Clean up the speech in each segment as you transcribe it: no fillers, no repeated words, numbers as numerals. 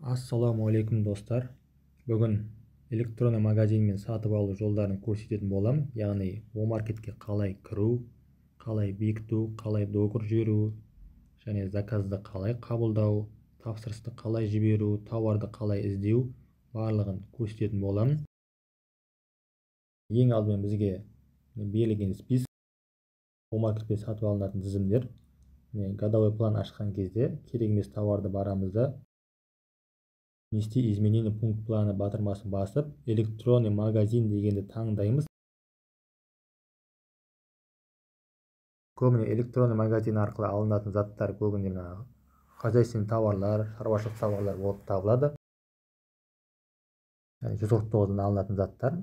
Ассалаумағалейкум, достар! Бүгін электронный магазинмен сатып алу жолдарын көрсететін боламын. Яғни Омаркетке қалай кіру, қалай бекіту, қалай договор жіберу және заказды қалай қабылдау, тапсырысты қалай жіберу, тауарды қалай іздеу, барлығын көрсететін боламын. Ең алдымен бізге берілген список Омаркетпен сатып алынатын тізімдер. Міне, годовой план ашқан кезде керек емес тауарды барамыз да, внести изменение пункт плана батырмасын басып, электронный магазин дегенді таңдаймыз. Көбіне электронный магазин арқылы алынатын заттар көбіне мына хозяйственный товарлар, шаруашылық товарлар болып табылады. Яғни 149-дан алынатын заттар.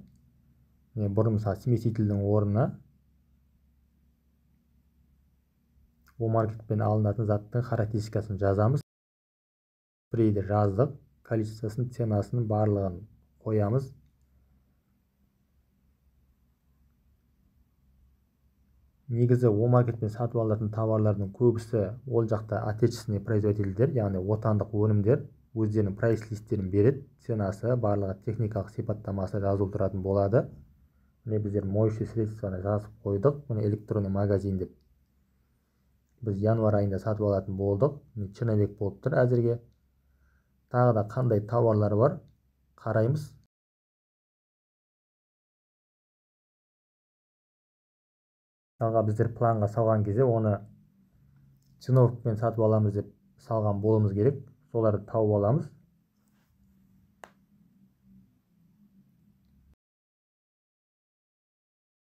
Міне, бұрын мысалы смесительдің орнына Омаркетпен алынатын заттың характеристикасын жазамыз. Спрейді жаздық, количествосын, ценасын барлығын қоямыз. Негізі Омаркетпен сатып алынатын товарлардың көбісі ол жақта отечественный производительдер, яғни отандық өнімдер, өздерінің прайс-листтерін береді, ценасы, барлығы техникалық сипаттамасы жазылып тұратын болады. Міне, біздер моющий средствоны жазып қойдық, міне электронный магазин деп. Біз январь айында сатып алатын болдық. Міне, черновик болып тұр әзірге. Тағы да қандай тауарлар бар қараймыз. Мысалға біздер планға салған кезде оны ценовкамен сатып аламыз деп салған болуымыз керек. Соларды тауып аламыз.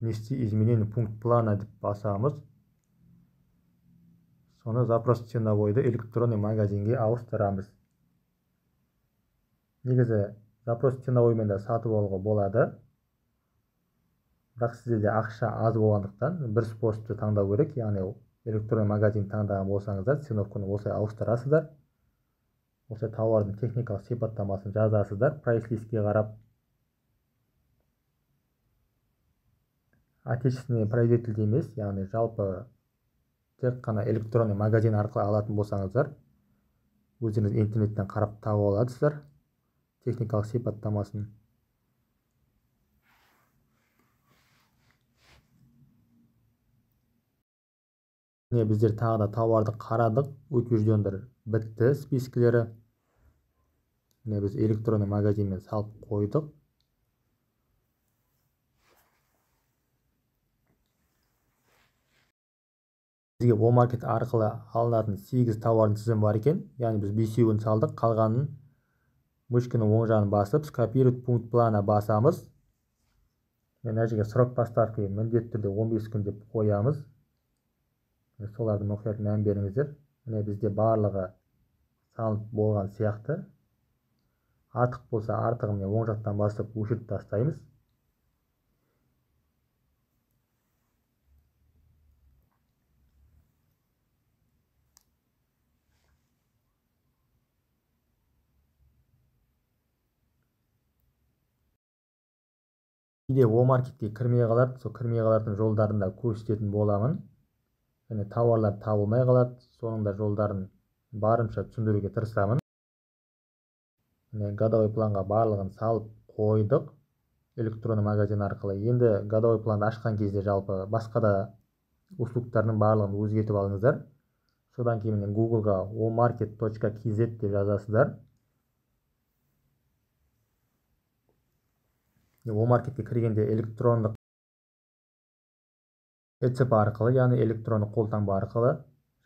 Внести изменение пункт плана деп басамыз. Соны запрос ценовойды электронный магазинге ауыстырамыз. Негізі запрос ценовоймен де сатып алуға болады. Бірақ сіздерде ақша аз болғандықтан бір способты таңдау керек. Яғни электронный магазин таңдаған болсаңыздар, ценовканы осылай ауыстырасыздар. Осы тауардың техникалық сипаттамасын жазасыздар, прайс-листке қарап. Отечественный производитель емес, яғни жалпы тек қана электронный магазин арқылы алатын болсаңыздар, өздеріңіз интернеттен қарап тауып аласыздар техникалық сипаттамасын. Міне, біздер тағы да тауарды қарадық, утверждендер бітті спискілері. Міне, біз электронный магазинмен салып қойдық. Бізге Омаркет арқылы алынатын 8 тауардың тізімі бар екен. Яғни біз 5-еуін салдық, қалғанын мышканың оң жағын басып, скопировать пункт плана басамыз. Мына жерге срок поставки міндетті түрде 15 күн деп қоямыз. Соларды мұқият мән беріңіздер. Міне, бізде барлығы салынып болған сияқты. Артық болса артығын міне оң жақтан басып өшіріп тастаймыз. Кейде Омаркетке кірмей қалады, сол кірмей қалатын жолдарын да көрсететін боламын. Және тауарлар табылмай қалады, соның да жолдарын барынша түсіндіруге тырысамын. Міне, годовой планға барлығын салып қойдық электронный магазин арқылы. Енді годовой планды ашқан кезде жалпы басқа да услугтардың барлығын өзгертіп алыңыздар. Содан кейін міне Google-ға omarket.kz деп жазасыздар. Омаркетке кіргенде электрондық ЭЦП арқылы, яғни электрондық қолтаңба арқылы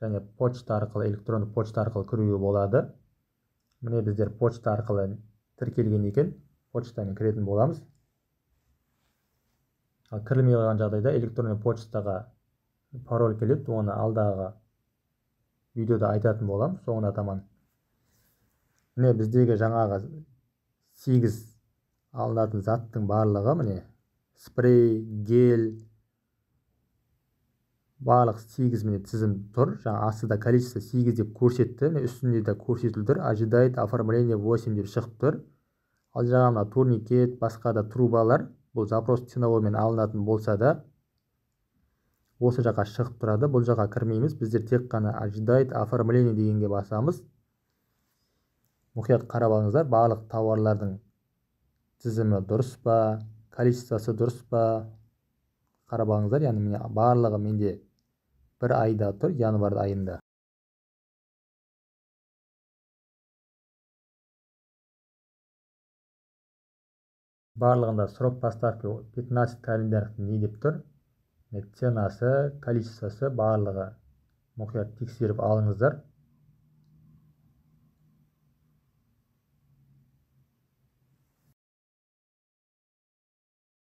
және почта арқылы, электрондық почта арқылы кіруге болады. Міне, біздер почта арқылы тіркелген екен, почтамен кіретін боламыз. Ал кірілмей қалған жағдайда электронды почтаға пароль келеді, оны алдағы видеода айтатын боламын, соңына таман. Міне, біздегі жаңағы 8 алынатын заттың барлығы, міне спрей, гель, барлық 8 міне тізім тұр. Жаңа астында количество 8 деп көрсетті, міне үстінде де көрсетіліп тұр, ожидает оформление 8 деп шығып тұр. Ал жаңа мына турникет, басқа да трубалар, бұл запрос ценовоймен алынатын болса да осы жаққа шығып тұрады. Бұл жаққа кірмейміз, біздер тек қана ожидает оформление дегенге басамыз. Мұқият қарап алыңыздар, барлық тауарлардың тізімі дұрыс па, количествосы дұрыс па, қарап алыңыздар. Яғни міне барлығы менде бір айда тұр, январь айында. Барлығында срок поставки 15 календарь не деп тұр? Ценасы, количествосы барлығы мұқият тексеріп алыңыздар.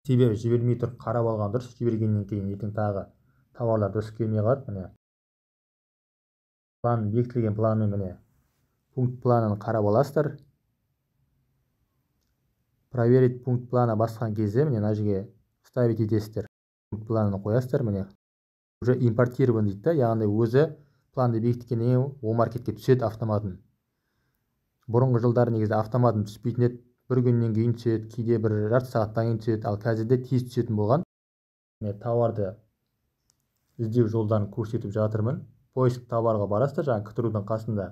Себебі жібермей тұрып қарап алған дұрыс, жібергеннен кейін ертең тағы тауарлар дұрыс келмей қалады. Міне план, бекітілген планмен міне пункт планын қарап аласыздар. Проверить пункт плана басқан кезде міне мына жерге ставить етесіздер. Пункт планын қоясыздар, міне уже импортирован дейді да, яғни өзі планды бекіткеннен кейін Омаркетке түседі автоматын. Бұрынғы жылдары негізі автоматын түспейтін еді, бір күннен кейін түседі, кейде бір жарты сағаттан кейін түседі, ал қазірде тез түсетін болған. Міне тауарды іздеу жолдарын көрсетіп жатырмын. Поиск товарға барасыздар, жаңа КТРУ-дың қасында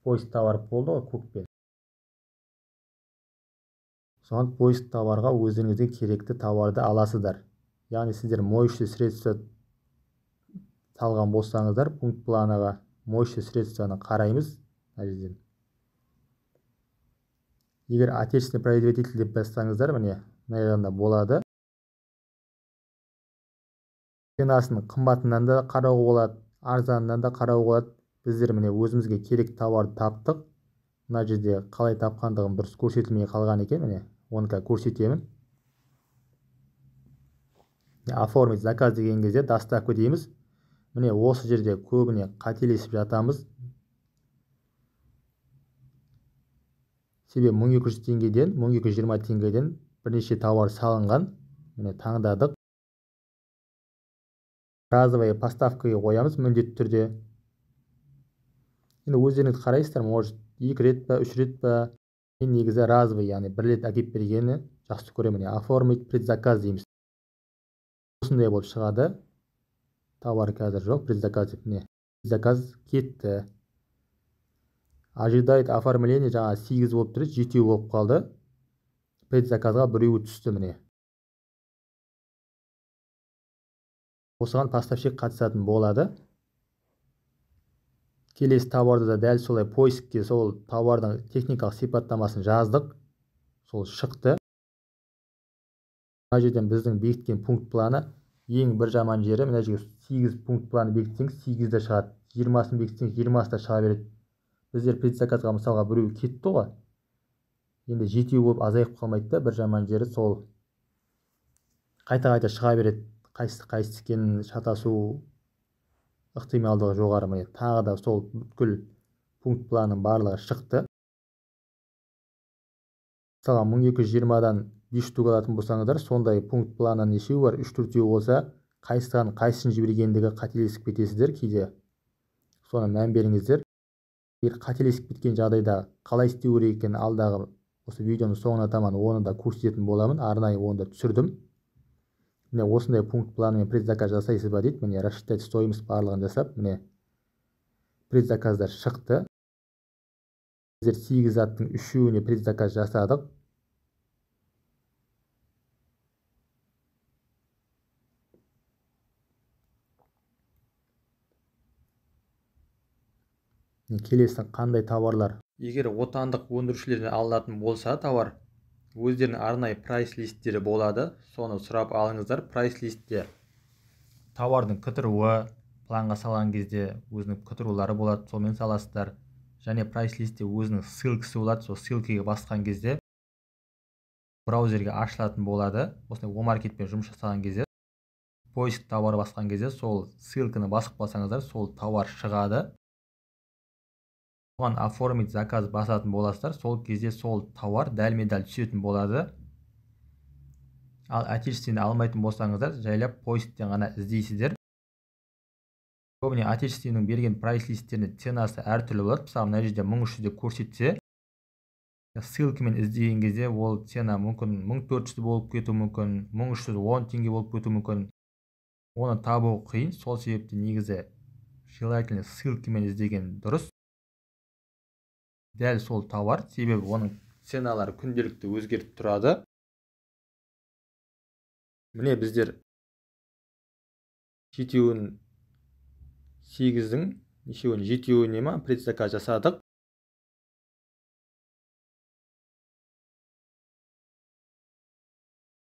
поиск товар болды ғой көкпен. Соған поиск товарға өздеріңізге керекті товарды аласыздар. Яғни сіздер моющее средство салған болсаңыздар, пункт планыға моющее средствоны қараймыз мына жерден. Егер отечественный производитель деп бассаңыздар, міне мына жағында болады. Ценасын қымбатынан да қарауға болады, арзанынан да қарауға болады. Біздер міне өзімізге керек товарды таптық. Мына жерде қалай тапқандығым дұрыс көрсетілмей қалған екен, міне оны қазір көрсетемін. Оформить заказ деген кезде доставка дейміз. Міне осы жерде көбіне қателесіп жатамыз. Себебі 1200 теңгеден, 1220 теңгеден бірнеше тауар салынған. Міне таңдадық. Разовая поставкаға қоямыз міндетті түрде. Енді өздеріңіз қарайсыздар, может 2 рет па, 3 рет па. Мен негізі разовый, яғни бір рет әкеп бергені жақсы көремін. Міне оформить предзаказ дейміз. Осындай болып шығады. Товар қазір жоқ, предзаказ деп міне. Заказ кетті. Ожидает оформление жаңа 8 болып тұр, 7 болып қалды. Предзаказға біреуі түсті міне. Осыған поставщик қатысатын болады. Келесі товарды да дәл солай поискте сол товардың техникалық сипаттамасын жаздық. Сол шықты. Мына жерден біздің бекіткен пункт планы ең бір жаман жері, мына жерге 8 пункт планы бекітсеңіз 8 де шығады, 20-сын бекітсеңіз 20-сы да шыға береді. Біздер предзаказға мысалға біреу кетті ғой. Енді 7 болып азайып қалмайды да, бір жаман жері сол. Қайта-қайта шыға береді. Қайсысы қайсысы екенін шатасу ықтималдығы жоғары. Міне тағы да сол бүткіл пункт планның барлығы шықты. Мысалға 1220-дан 5 штук алатын болсаңыздар, сондай пункт планы нешеуі бар, 3-4 болса, қайсыдан қайсысын жібергендігі қателесіп кетесіздер кейде. Соны мән беріңіздер. Егер қателесіп кеткен жағдайда қалай істеу керек екенін алдағы осы видеоның соңына таман оны да көрсететін боламын. Арнайы оны да түсірдім. Міне осындай пункт планымен предзаказ жасайсыз ба дейді. Міне рассчитать стоимость барлығын жасап, міне предзаказдар шықты. Біздер 8 заттың 3-уіне предзаказ жасадық. Келесі қандай товарлар? Егер отандық өндірушілерден алынатын болса товар, өздерінің арнайы прайс-листтері болады. Соны сұрап алыңыздар. Прайс-листте товардың КТРУ-ы, планға салған кезде өзінің КТРУ-лары болады, сонымен саласыздар. Және прайс-листте өзінің ссылкасы болады, сол ссылкаға басқан кезде браузерге ашылатын болады. Осындай Омаркетпен жұмыс жасаған кезде поиск товар басқан кезде сол ссылканы басып қалсаңыздар, сол товар шығады. Оған оформить заказ басатын боласыздар, сол кезде сол товар дәлме-дәл түсетін болады. Ал отечественный алмайтын болсаңыздар, жайлап поисктен ғана іздейсіздер. Көбіне отечественныйның берген прайс-листтерінің ценасы әртүрлі болады. Мысалы, мына жерде 1300 деп көрсетсе, ссылкамен іздеген кезде ол цена мүмкін 1400 болып кетуі мүмкін, 1310 теңге болып кетуі мүмкін. Оны табу қиын, сол себепті негізі желательно ссылкамен іздеген дұрыс. Дәл сол тауар, себебі оның ценалары күнделікті өзгеріп тұрады. Міне біздер жетеуін 8-дің нешеуін жетеуіне ма предзаказ жасадық.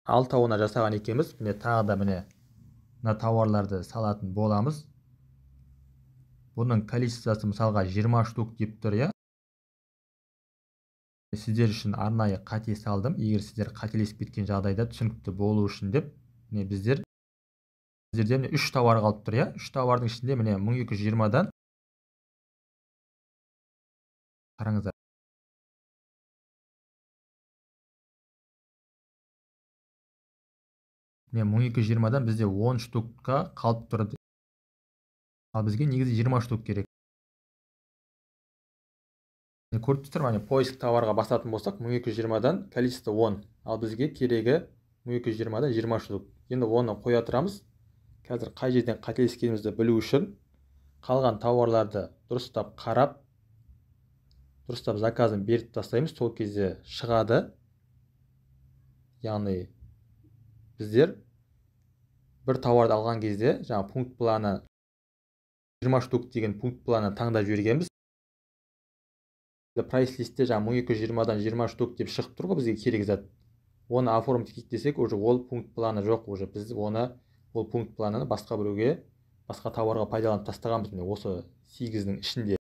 Алтауына жасаған екенбіз. Міне тағы да міне мына тауарларды салатын боламыз. Бұның количествосы мысалға 20 штук деп тұр, иә. Сіздер үшін арнайы қате салдым. Егер сіздер қателесіп кеткен жағдайда түсінікті болу үшін деп. Міне біздерде міне 3 тауар қалып тұр, иә. 3 тауардың ішінде міне 1220-дан қараңыздар. Міне 1220-дан бізде 10 штукқа қалып тұр. Ал бізге негізі 20 штук керек. Көріп тұрсыздар ма, поиск товарға басатын болсақ 1220-дан количество 10. Ал бізге керегі 1220-дан 20 штук. Енді оны қоя тұрамыз. Қазір қай жерден қателескенімізді білу үшін қалған тауарларды дұрыстап қарап, дұрыстап заказын беріп тастаймыз. Сол кезде шығады. Яғни біздер бір тауарды алған кезде жаңа пункт планы 20 штук деген пункт планы таңдап жібергенбіз. Прайс листте жаңа 1220-дан 20 штук деп шығып тұр ғой бізге керек зат. Оны оформить етейік десек, уже ол пункт планы жоқ, уже біз оны ол пункт планын басқа біреуге, басқа тауарға пайдаланып тастағанбыз міне осы 8-дің ішінде.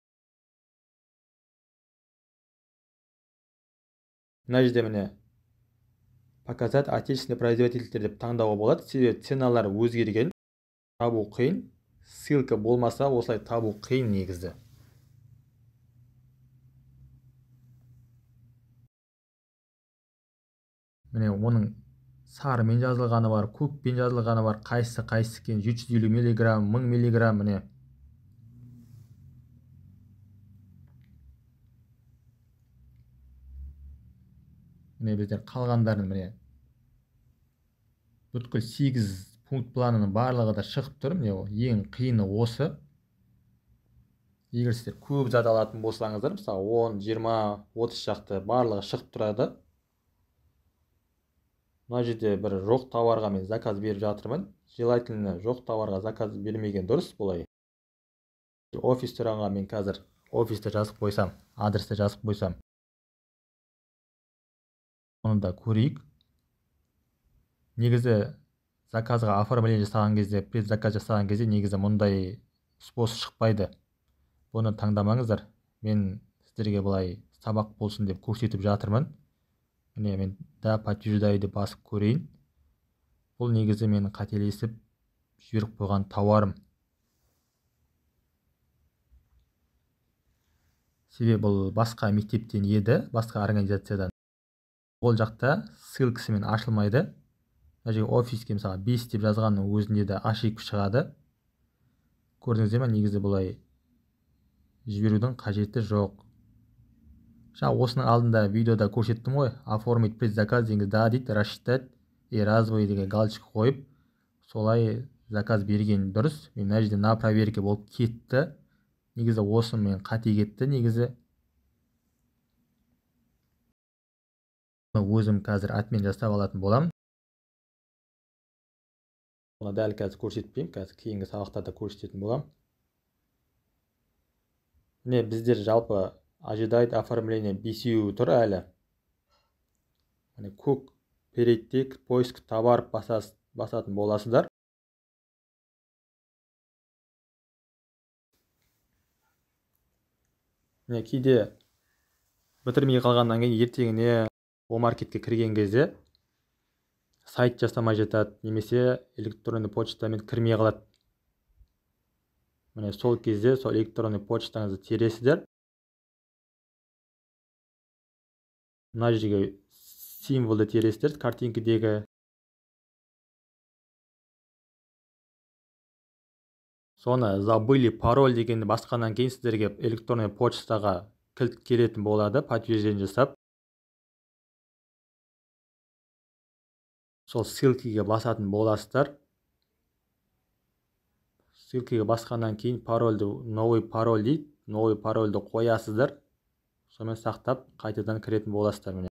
Мына жерде міне показать отечественный производитель деп таңдауға болады. Себебі ценалар өзгерген, табу қиын. Ссылка болмаса осылай табу қиын негізі. Міне оның сарымен жазылғаны бар, көкпен жазылғаны бар, қайсысы қайсысы екен, 750 миллиграмм, 1000 миллиграмм міне. Міне біздер қалғандарын міне бүткіл 8 пункт планының барлығы да шығып тұр. Міне ең қиыны осы. Егер сіздер көп зат алатын болсаңыздар, мысалы 10, 20, 30 шақты барлығы шығып тұрады. Мына жерде бір жоқ тауарға мен заказ беріп жатырмын. Желательно жоқ тауарға заказ бермеген дұрыс бұлай. Офис тұрғанға мен қазір офисті жазып қойсам, адресті жазып қойсам. Оны да көрейік. Негізі заказға оформление жасаған кезде, предзаказ жасаған кезде негізі мұндай способ шықпайды. Бұны таңдамаңыздар. Мен сіздерге былай сабақ болсын деп көрсетіп жатырмын. Міне мен да подтверждаю деп басып көрейін. Бұл негізі мен қателесіп жіберіп қойған тауарым. Себебі бұл басқа мектептен еді, басқа организациядан. Ол жақта ссылкасымен ашылмайды. Мына жерге офиске мысалы 5 деп жазғанның өзінде де ашиып шығады. Көрдіңіздер ме, негізі бұлай жіберудің қажеті жоқ. Жаңа осының алдында видеода көрсеттім ғой, оформить предзаказ дегенде да дейді, рассчитать и разовый деген галочка қойып, солай заказ берген дұрыс. Мен мына жерде на проверке болып кетті. Негізі осы мен қате кетті негізі. Өзім қазір атмен жасап алатын боламын. Оны дәл қазір көрсетпеймін, қазір кейінгі сабақтарда көрсететін боламын. Міне біздер жалпы ожидает оформление бесеуі тұр әлі. Міне көк перейти поиск товар басатын боласыздар. Міне кейде бітірмей қалғаннан кейін ертеңіне Омаркетке кірген кезде сайт жасамай жатады, немесе электронды почтамен кірмей қалады. Міне сол кезде сол электронды почтаңызды тересіздер. Мына жерге символды тересіздер, картинкедегі. Соны забыли пароль дегенді басқаннан кейін сіздерге электронды почтаға кілт келетін болады, подтверждение жасап. Сол ссылкаға басатын боласыздар. Ссылкаға басқаннан кейін парольді, новый пароль дейді, новый парольді қоясыздар. Сонымен сақтап қайтадан кіретін боласыздар міне.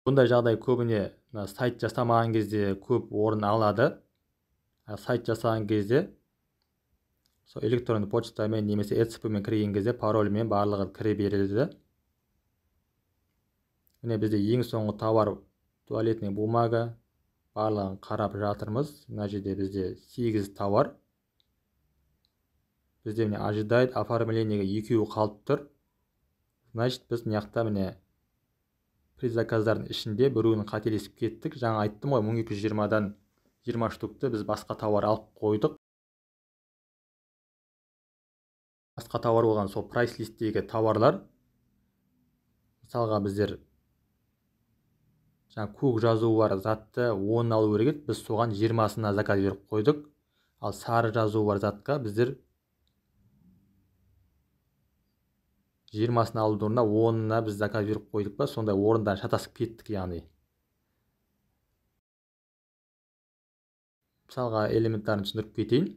Бұндай жағдай көбіне сайт жасамаған кезде көп орын алады. Сайт жасаған кезде сол электронды почтамен немесе ЭЦП-мен кірген кезде парольмен барлығы кіре береді. Міне бізде ең соңғы товар туалетная бумага, барлығын қарап жатырмыз. Мына жерде бізде 8 товар. Бізде міне ожидает оформлениеге 2 қалып тұр. Значит, біз мына жақта міне предзаказдардың ішінде біреуін қателесіп кеттік. Жаңа айттым ғой, 1220-дан 20 штукты біз басқа товар алып қойдық. Басқа товар болған сол прайс-листтегі товарлар. Мысалға біздер жаңа көк жазуы бар затты 10 алу керек еді, біз соған 20-сына заказ беріп қойдық. Ал сары жазуы бар затқа біздер 20-сын алудың орнына 10-ына біз заказ беріп қойдық па, сондай орындан шатасып кеттік яғни. Мысалға элементтарын түсіндіріп кетейін.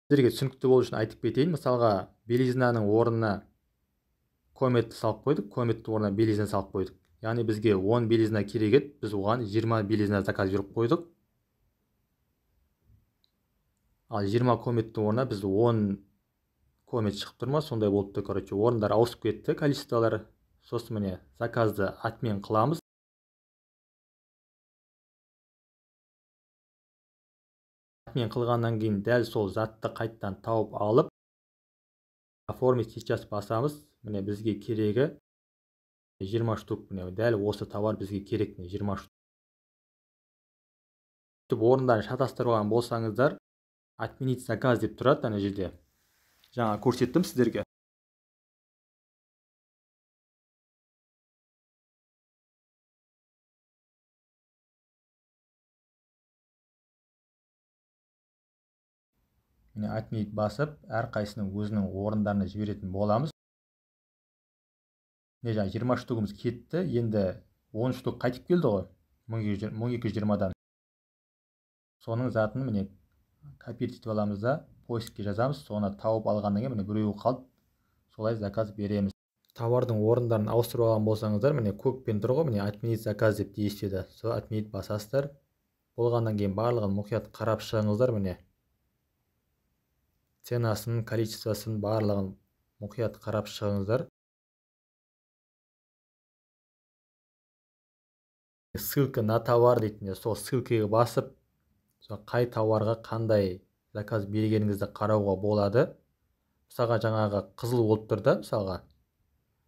Сіздерге түсінікті болу үшін айтып кетейін. Мысалға белизнаның орнына кометті салып қойдық, кометтің орнына белизна салып қойдық. Яғни бізге 10 белизна керек еді, біз оған 20 белизна заказ беріп қойдық. Ал 20 кометтің орнына біз 10 комет шығып тұр ма, сондай болып тұр, короче, орындар ауысып кетті, количестволар. Сосын міне заказды отмен қыламыз. Отмен қылғаннан кейін дәл сол затты қайттан тауып алып, оформить сейчас басамыз. Міне бізге керегі 20 штук, міне дәл осы товар бізге керек, міне 20 штук. Орындарын шатастырған болсаңыздар, отменить заказ деп тұрады ана жерде. Жаңа көрсеттім сіздерге. Міне отменить басып, әрқайсының өзінің орындарына жіберетін боламыз. Міне жаңа 20 штугіміз кетті, енді 10 штук қайтып келді ғой, 1220-дан. Соның затын міне копировать етіп аламыз да, поискке жазамыз, соны тауып алғаннан кейін міне біреуі қалды, солай заказ береміз. Товардың орындарын ауыстырып алған болсаңыздар, міне көкпен тұр ғой, міне отменить заказ деп дейсіздер. Сол отменить басасыздар. Болғаннан кейін барлығын мұқият қарап шығыңыздар, міне ценасын, количествосын барлығын мұқият қарап шығыңыздар. Ссылка на товар дейтін, сол ссылкаға басып, сол қай товарға қандай заказ бергеніңізді қарауға болады. Мысалға жаңағы қызыл болып тұр да, мысалға.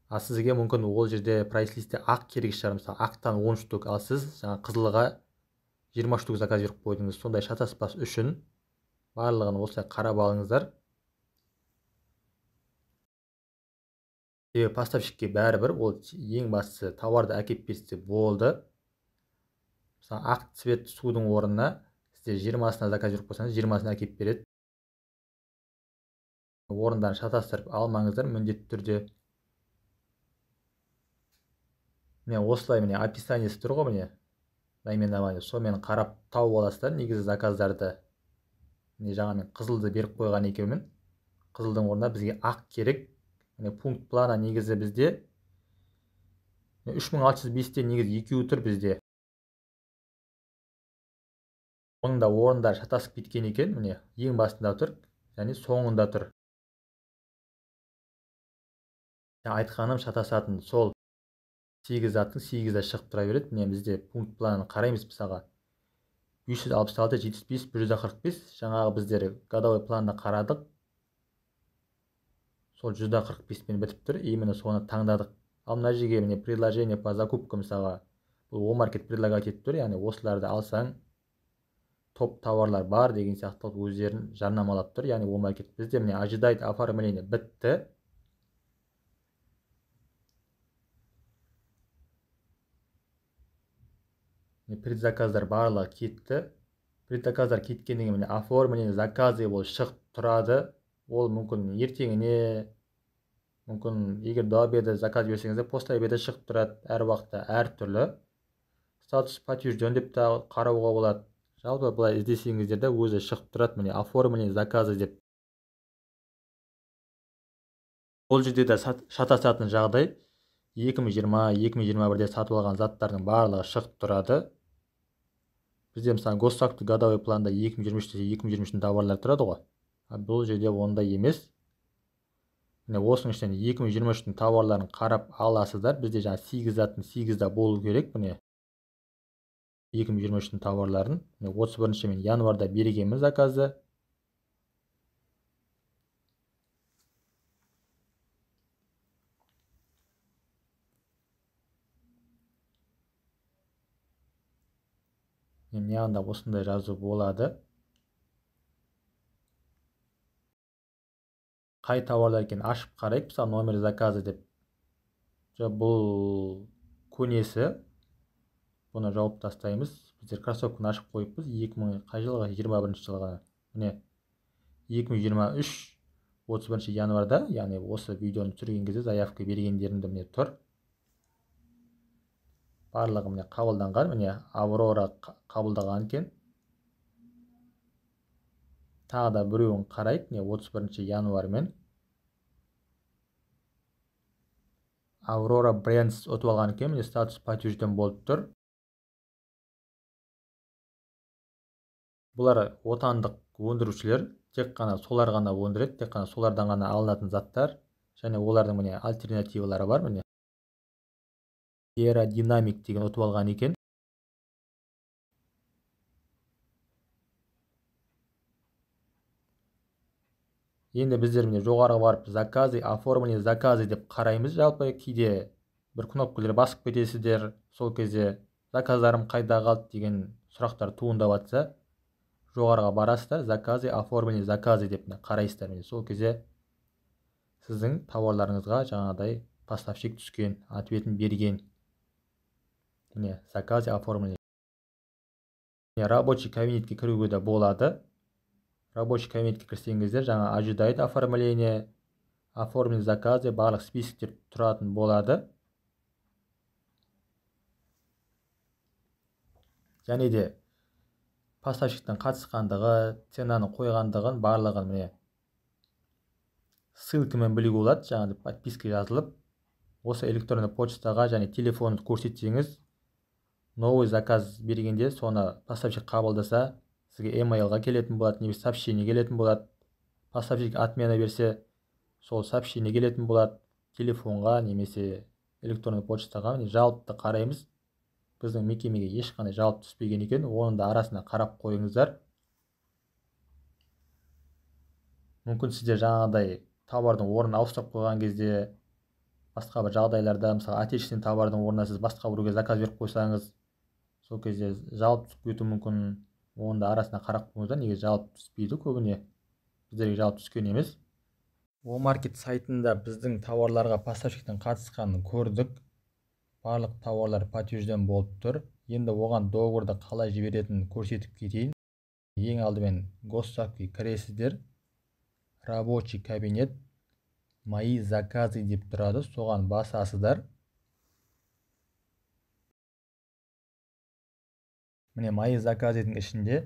А сізге мүмкін ол жерде прайс-листте ақ керек шығар, мысалы ақтан 10 штук, ал сіз жаңа қызылға 20 штук заказ беріп қойдыңыз. Сондай шатаспас үшін барлығын осылай қарап алыңыздар. Себебі поставщикке бәрібір, ол ең бастысы товарды әкеп берсе болды. Мысалы ақ цвет судың орнына сіздер 20-сына заказ беріп қойсаңыз, 20-сын әкеп береді. Орындарын шатастырып алмаңыздар міндетті түрде. Міне осылай міне описаниесі тұр ғой, міне наименование, сонымен қарап тауып аласыздар негізі заказдарды. Міне жаңа мен қызылды беріп қойған екенмін. Қызылдың орнына бізге ақ керек. Міне пункт плана негізі бізде 3605-те негізі екеуі тұр бізде. Оның да орындары шатасып кеткен екен, міне ең басында тұр және соңында тұр. Айтқаным шатасатын сол 8 заттың 8-і шығып тұра береді. Міне бізде пункт планын қараймыз, мысалға 566, 75, 145, жаңағы біздер годовой планды қарадық. Сол 145-пен бітіп тұр, именно соны таңдадық. Ал мына жерге міне предложение по закупке, мысалға бұл Омаркет предлагать етіп тұр, яғни осыларды алсаң топ товарлар бар деген сияқты өздерін жарнамалап тұр, яғни Омаркет. Бізде міне ожидает оформление бітті. Предзаказдар барлығы кетті. Предзаказдар кеткеннен кейін міне оформление заказы ол шығып тұрады. Ол мүмкін ертеңіне, мүмкін егер до обеда заказ берсеңіздер, после обеда шығып тұрады. Әр уақытта әртүрлі. Статус подтвержден деп та қарауға болады. Жалпы былай іздесеңіздер де өзі шығып тұрады, міне оформление заказы деп. Ол жерде де шатасатын жағдай 2020-2021-де сатып алған заттардың барлығы шығып тұрады. Бізде мысалы госзакупты годовой планда 2023-те 2023-тің товарлары тұрады ғой. Бұл жерде ондай емес. Міне осының ішінен 2023-тің товарларын қарап аласыздар. Бізде жаңа 8 заттың 8-де болу керек. Міне 2023-тің товарларын міне 31 мен январда бергенмін заказды. Міне анда осындай жазу болады. Қай товарлар екенін ашып қарайық. Мысалы номер заказы деп. Бұл көнесі. Бұны жауып тастаймыз. Біздер кроссовканы ашып қойыппыз. 2000 қай жылғы? 21 жылғы. Міне 2023 31 январда, яғни осы видеоны түсірген кезде заявка бергендерімді міне тұр. Барлығы міне қабылданған. Міне Аврора қабылдаған екен. Тағы да біреуін қарайық. Міне 31 январмен Аврора Брендс ұтып алған екен. Міне статус подтвержден болып тұр. Бұлар отандық өндірушілер, тек қана солар ғана өндіреді, тек қана солардан ғана алынатын заттар және олардың міне альтернативалары бар. Міне Аэродинамик деген ұтып алған екен. Енді біздер міне жоғарыға барып заказы, оформление заказы деп қараймыз. Жалпы кейде бір кнопкалар басып кетесіздер, сол кезде заказдарым қайда қалды деген сұрақтар туындап жатса, жоғарыға барасыздар, заказы, оформление заказы деп қарайсыздар. Міне сол кезде сіздің тауарларыңызға жаңағыдай поставщик түскен, ответін берген. Міне заказы, оформление. Міне рабочий кабинетке кіруге де болады. Рабочий кабинетке кірсеңіздер, жаңа ожидает оформление, оформление заказы, барлық списоктер тұратын болады. Және де поставщиктің қатысқандығы, ценаны қойғандығын барлығын міне ссылкамен білуге болады. Жаңа подписка жазылып, осы электронды почтаға және телефонды көрсетсеңіз, новый заказ бергенде соны поставщик қабылдаса, сізге email-ға келетін болады, немесе сообщение келетін болады. Поставщик отмена берсе, сол сообщение келетін болады телефонға немесе электронды почтаға. Міне жалыпты қараймыз. Біздің мекемеге ешқандай жалып түспеген екен. Оның да арасына қарап қойыңыздар. Мүмкін сіздер жаңағыдай товардың орнын ауыстырып қойған кезде, басқа бір жағдайларда, мысалы отечественный товардың орнына сіз басқа біреуге заказ беріп қойсаңыз, сол кезде жалып түсіп кетуі мүмкін. Оның да арасына қарап қойыңыздар. Неге жалып түспейді көбіне? Біздерге жалып түскен емес. Омаркет сайтында біздің тауарларға поставщиктің қатысқанын көрдік. Барлық тауарлар подтвержден болып тұр. Енді оған договорды қалай жіберетінін көрсетіп кетейін. Ең алдымен госзакупке кіресіздер. Рабочий кабинет, мои заказы деп тұрады, соған басасыздар. Міне мои заказыдің ішінде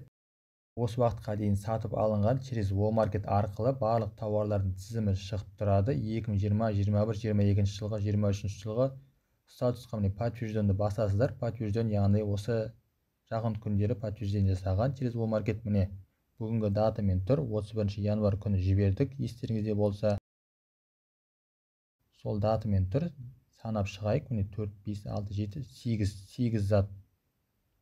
осы уақытқа дейін сатып алынған через Омаркет арқылы барлық тауарлардың тізімі шығып тұрады. 2020, 21, 22 жылғы, 23 жылғы статусқа міне подтвержденді басасыздар. Подтвержден, яғни осы жақын күндері подтверждение жасаған через Омаркет. Міне бүгінгі датамен тұр, 31 январь күні жібердік, естеріңізде болса. Сол датамен тұр, санап шығайық. Міне 4, 5, 6, 7, 8, 8 зат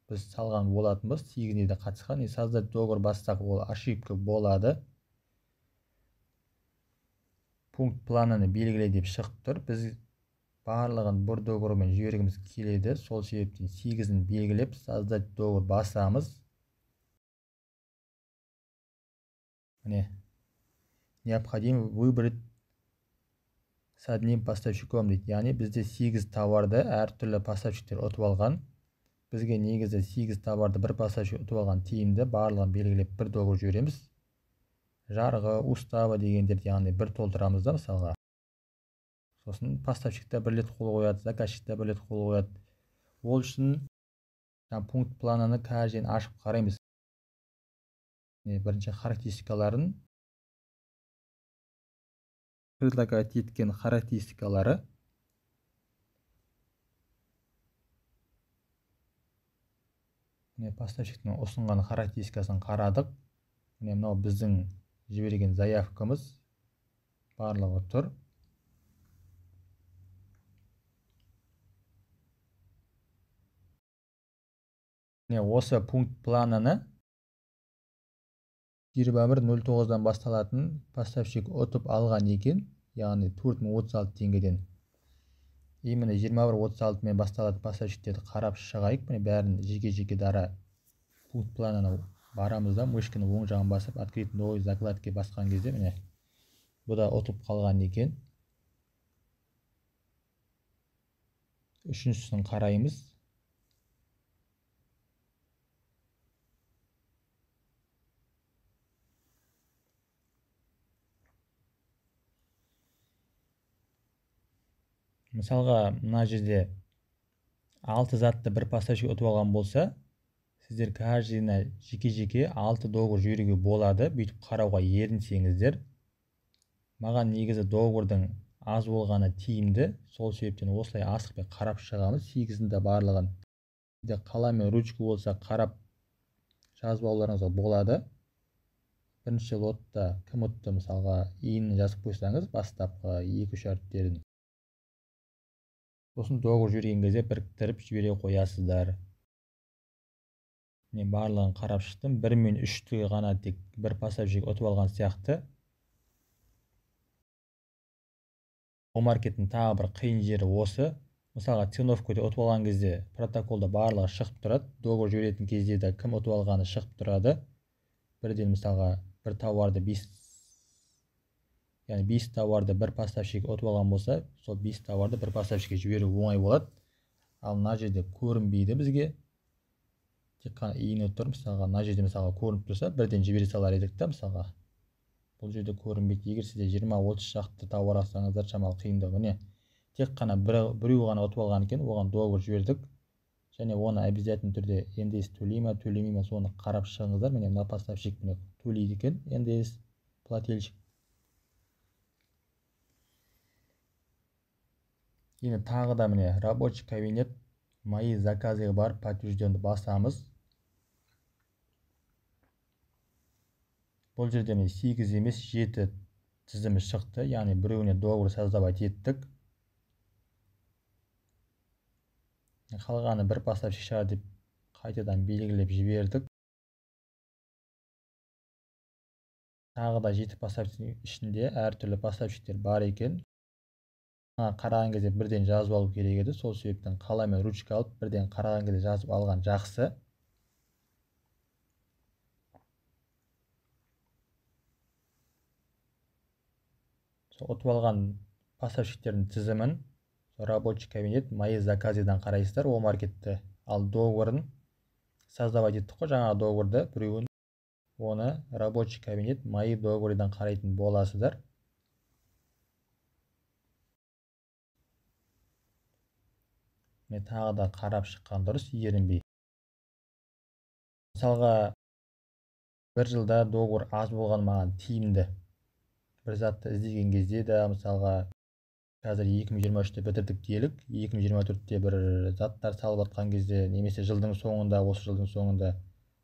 біз салған болатынбыз, 8-іне де қатысқан. Создать договор бассақ, ол ошибка болады. Пункт планын белгіле деп шығып тұр. Біз барлығын бір договормен жібергіміз келеді. Сол себептен 8-ін белгілеп, создать договор басамыз. Міне необходимо выбрать с одним поставщиком дейді. Яғни бізде 8 товарды әртүрлі поставщиктер ұтып алған. Бізге негізі 8 товарды бір поставщик ұтып алған тиімді. Барлығын белгілеп бір договор жібереміз. Жарғы, уставы дегендерді яғни бір толтырамыз да мысалға. Сосын поставщик та бір рет қол қояды, заказчик та бір рет қол қояды. Ол үшін пункт планын каждый ашып қараймыз. Бірінші характеристикаларын предлагать еткен характеристикалары. Міне, поставщиктің ұсынған характеристикасын қарадық. Міне, мынау біздің жіберген заявкамыз, барлығы тұр. Міне, осы пункт плананы 21.09-дан басталатын поставщик ұтып алған екен, яғни 4036 теңгеден. Именно 21.36-мен басталатын поставщиктерді қарап шығайық. Міне, бәрін жеке-жеке дара пункт планына барамыз да, мышканы оң жағын басып, открыть новый закладки басқан кезде, міне, бұ да ұтып қалған екен. Үшіншісін қараймыз. Мысалға, мына жерде 6 затты бір поставщик ұтып алған болса, сіздер каждыйына жеке-жеке 6 договор жіберуге болады. Бүйтіп қарауға ерінсеңіздер. Маған негізі договордың аз болғаны тиімді. Сол себептен осылай асықпай қарап шығамыз 8-ін де барлығын. Қалам мен ручка болса қарап жазып алуларыңызға болады. Бірінші лотта кім ұтты, мысалға, ИИН жазып қойсаңыз, бастапқы 2-3 әріптерін. Сосын договор жіберген кезде біріктіріп жібере қоясыздар. Мен барлығын қарап шықтым. 1 мен 3-ті ғана тек бір поставщик ұтып алған сияқты. Омаркеттің тағы бір қиын жері осы. Мысалға, ценовкада ұтып алған кезде протоколда барлығы шығып тұрады. Договор жіберетін кезде де кім ұтып алғаны шығып тұрады. Бірден мысалға бір тауарды 5, яғни 5 тауарды бір поставщик ұтып алған болса, сол 5 тауарды бір поставщикке жіберу оңай болады. Ал мына жерде көрінбейді бізге. Тек қана ИИН тұр. Мысалға, мына жерде мысалға көрініп тұрса, бірден жібере салар едік та мысалға. Бұл жерде көрінбейді. Егер сізде 20-30 шақты тауар алсаңыздар, шамалы қиындау. Міне, тек қана біреу ғана ұтып алған екен, оған договор жібердік. Және оны обязательно түрде НДС төлей ме, төлемей ме, соны қарап шығыңыздар. Міне, мына поставщик міне төлейді екен, НДС плательщик. Енді тағы да міне рабочий кабинет, мои заказы бар, подтвержденді басамыз. Бұл жерде міне 8 емес 7 тізімі шықты, яғни біреуіне договор создавать еттік. Қалғаны бір поставщик шығар деп қайтадан белгілеп жібердік. Тағы да 7 поставщиктің ішінде әртүрлі поставщиктер бар екен. Қараған кезде бірден жазып алу керек еді. Сол себептен қалам мен ручка алып бірден қараған кезде жазып алған жақсы. Сол ұтып алған поставщиктердің тізімін рабочий кабинет мои заказыдан қарайсыздар, о маркетті. Ал договорын создавать еттік қой, жаңа договорды біреуін, оны рабочий кабинет мои договорыдан қарайтын боласыздар. Мен тағы да қарап шыққан дұрыс, ерінбей. Мысалға, бір жылда договор аз болған маған тиімді. Бір затты іздеген кезде де, мысалға, қазір 2023-те бітірдік делік, 2024-те бір заттар салып атқан кезде, немесе жылдың соңында, осы жылдың соңында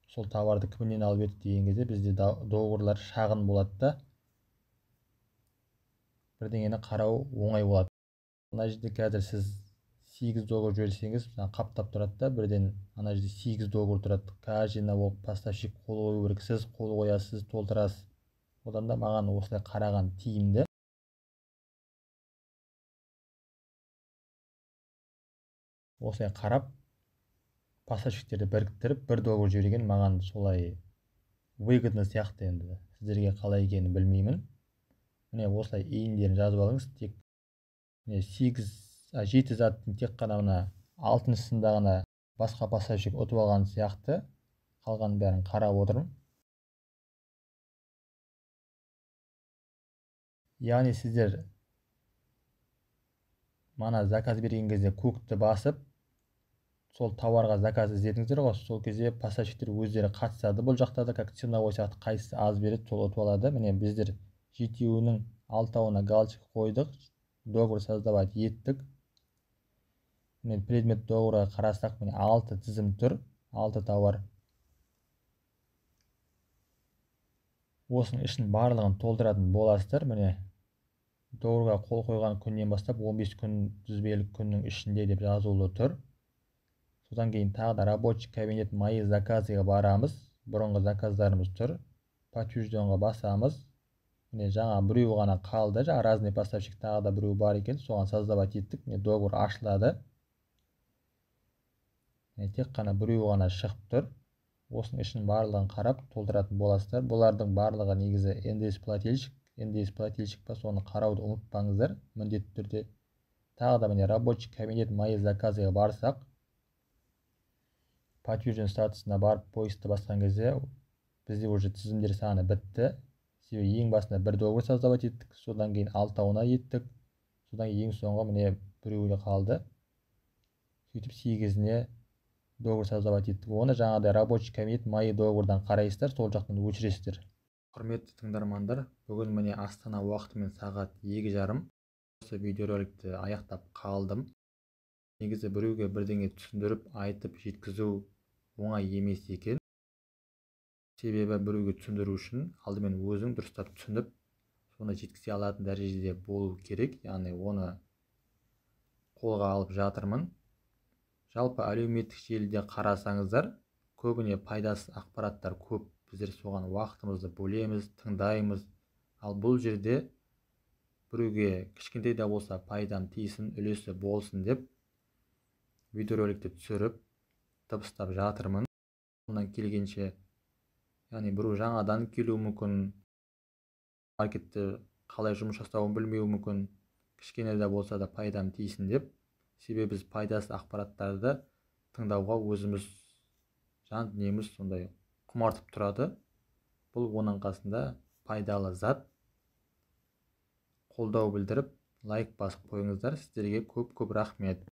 сол товарды кімнен алып едік деген кезде бізде договорлар шағын болады да, бірдеңені қарау оңай болады. Мына жерде қазір сіз 8 договор жіберсеңіз, қаптап тұрады да, бірден ана жерде 8 договор тұрады. Каждыйына ол поставщик қол қою керек, сіз қол қоясыз, толтырасыз. Одан да маған осылай қараған тиімді. Осылай қарап, поставщиктерді біріктіріп, бір договор жіберген маған солай выгодно сияқты енді. Сіздерге қалай екенін білмеймін. Міне осылай ИИН-дерін жазып алыңыз. Тек міне 7 заттың тек қана мына 6-сында ғана басқа поставщик ұтып алған сияқты. Қалған бәрін қарап отырмын. Яғни сіздер мана заказ берген кезде көкті басып, Сол тауарға заказ іздедіңіздер ғой, сол кезде поставщиктер өздері қатысады. Бұл жақта да как ценовой сияқты, қайсысы аз береді, сол ұтып алады. Міне, біздер жетеуінің алтауына галочка қойдық, договор создавать еттік. Міне, предмет договорға қарасақ, міне, алты тізім тұр, алты тауар. Осының ішін барлығын толтыратын боласыздар. Міне, договорға қол қойған күннен бастап 15 күн жүзбелік күннің ішінде деп жазулы тұр. Содан кейін тағы да рабочий кабинет, мои заказыға барамыз. Бұрынғы заказдарымыз тұр. Подтвержденға басамыз. Міне, жаңа біреу ғана қалды. Жаңа разный поставщик тағы да біреу бар екен, соған создавать еттік. Міне, договор ашылады. Міне, тек қана біреу ғана шығып тұр. Осының ішін барлығын қарап толтыратын боласыздар. Бұлардың барлығы негізі НДС плательщик, НДС плательщик па, соны қарауды ұмытпаңыздар міндетті түрде. Тағы да міне, рабочий кабинет, мои заказыға барсақ, подтвержден статусына барып поискті басқан кезде бізде уже тізімдер саны бітті. Себебі ең басында бір договор создавать еттік, содан кейін алтауына еттік, содан кейін ең соңғы міне біреуі қалды. Сөйтіп сегізіне договор создавать еттік. Оны жаңағыдай рабочий кабинет, мои договордан қарайсыздар, сол жақтан өшіресіздер. Құрметті тыңдармандар, бүгін міне Астана уақытымен сағат 2:30 осы видеороликті аяқтап қалдым. Негізі біреуге бірдеңе түсіндіріп, айтып жеткізу оңай емес екен. Себебі біреуге түсіндіру үшін алдымен өзің дұрыстап түсініп, соны жеткізе алатын дәрежеде болу керек. Яғни оны қолға алып жатырмын. Жалпы әлеуметтік желіде қарасаңыздар, көбіне пайдасыз ақпараттар көп. Біздер соған уақытымызды бөлеміз, тыңдаймыз. Ал бұл жерде біреуге кішкентай да болса пайдам тисін, үлесі болсын деп видеороликті түсіріп, дыбыстап жатырмын. Онан келгенше, яғни біреу жаңадан келуі мүмкін, маркетте қалай жұмыс жасауын білмеуі мүмкін, кішкене де болса да пайдам тисін деп. Себебі біз пайдасыз ақпараттарды тыңдауға өзіміз жан дүниеміз сондай құмартып тұрады. Бұл оның қасында пайдалы зат. Қолдау білдіріп, лайк басып қойыңыздар. Сіздерге көп-көп рахмет.